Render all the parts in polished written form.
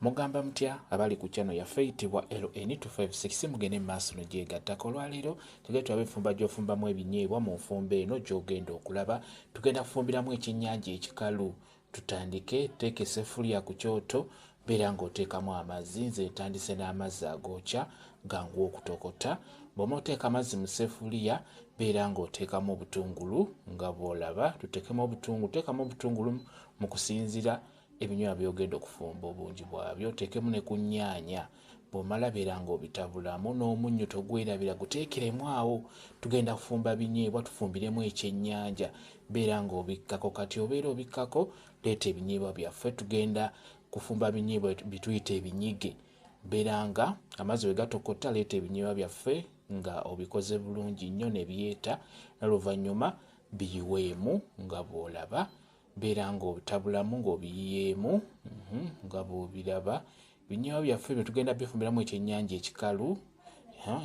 Mugamba mutya abali ku channel yaffe eyitibwa LN256? Mugende mu maaso nogyegattako. Olwaleero tugenda tulaba enfumba gy'ofumbamu ebinyeebwa. Mu nfumba eno gy'ogenda okulaba, tugenda kufumbiramu ekyennyanja ekikalu. Tutandike. Teeka essefuliya ku kyoto, beera ng'oteekamu amazzi. Nze ntandise n'amazzi agookya, gangu okutokota. Bw'oba oteeka amazzi mu ssefuliya, beera ng'oteekamu obutungulu nga bw'olaba. Tuteekemu obutungulu, teekamu obutungulu mu kusinziira ebinyeebwa by'ogenda okufumba obungi bwabyo. Oteekemu ne ku nnyaanya. Bw'omala, beera ng'obitabulamu. N'omunnyo togwerabira, guteekeremu awo. Tugenda kufumba binyeebwa, tufumbiremu ekyennyanja. Beera ng'obikkako. Kati obeera obikkako, leeta ebinyeebwa byaffe. Tugenda kufumba binyeebwa bituyita ebinyige. Beera nga amazzi we gatokota, leeta ebinyeebwa byaffe nga obikoze bulungi nnyo ne byeta, n'oluvannyuma biyiweemu nga bw'olaba. Beera ng'obitabulamu ng'obiyiyeemu nga bw'obiraba. Ebinyeebwa byaffe bino tugenda bifumbiramu ekyennyanja ekikalu.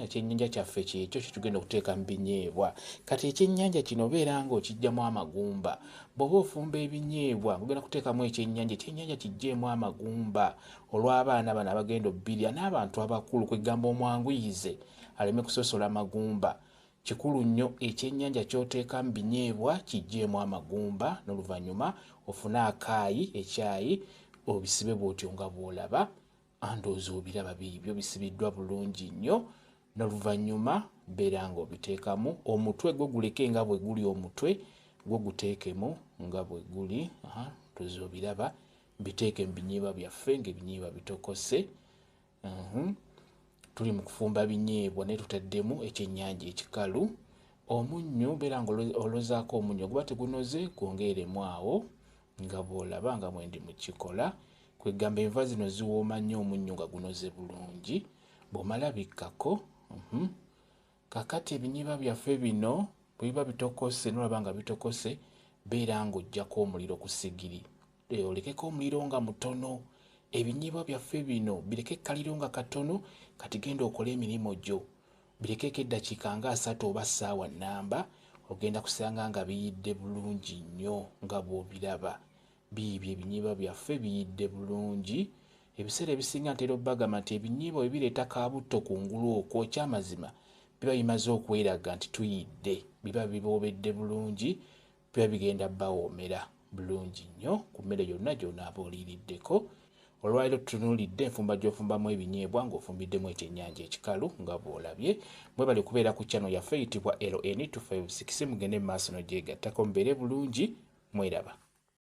Ekyennyanja kyaffe kyekyo kyetugenda okuteeka mu binyeebwa. Kati ekyennyanja kino obeera ng'okiggyamu amagumba. Bw'oba ofumba ebinyeebwa ng'ogenda kuteekamu ekyennyanja, ekyennyanja kiggyeemu amagumba olw'abaana bano abagenda obbirya n'abantu abakulu. Kwegamba omwanguyize aleme kusosola magumba. Kikulu nnyo ekyennyanja ky'oteeka mu binyeebwa kiggyeemu amagumba, n'oluvannyuma ofune akaayi, ekyayi, obisibe bw'otyo nga bw'olaba. Andoozi obiraba, biibyo bisibiddwa bulungi nnyo. N'oluvannyuma beera ng'obiteekamu. Omutwe gwo guleke nga bwe guli, omutwe gwo guteekemu nga bwe guli. Ndoozi obiraba, biteeke mu binyeebwa byaffe ng'ebinyeebwa bitokose. Tuli mu kufumba binyeebwa naye tutaddemu ekyennyanja ekikalu. Omunnyo, beera nga olozaako omunnyo, guba tegunoze gwongeremu awo nga bw'olaba nga bwendi mu kikola. Kwegamba enva zino ziwooma nnyo omunnyo nga gunoze bulungi. Bw'omala, bikkako. Kakati ebinyeebwa byaffe bino bwe biba bitokose, nolaba nga bitokose, beera ng'oggyako omuliro ku sigiri, olekeko omuliro nga mutono. Ebinyeebwa byaffe bino bireke ekkaliro nga katono. Kati genda okole emirimu gyo, birekeko eddakiika nga 30 oba ssaawa nnamba, ogenda kusanga nga biyidde bulungi nnyo nga bw'obiraba. Biibyo ebinyeebwa byaffe biyidde bulungi. Ebiseera ebisinga ntera obbagamba nti ebinyeebwa bwe bireeta kabutto ku ngulu okwo, ekyamazima biba bimaze okweraga nti tuyidde, biba biboobedde bulungi, biba bigenda bawoomera bulungi nnyo ku mmere yonna gy'onaaba oliiriddeko. Olwaliro tutunuulidde enfumba gy'ofumbamu ebinyeebwa ng'ofumbiddemu ekyennyanja ekikalu nga bw'olabye. Mwebale kubeera ku channel yaffe eyitibwa LN256. Mugende mu maaso nogyegattako, mubeere bulungi, mweraba.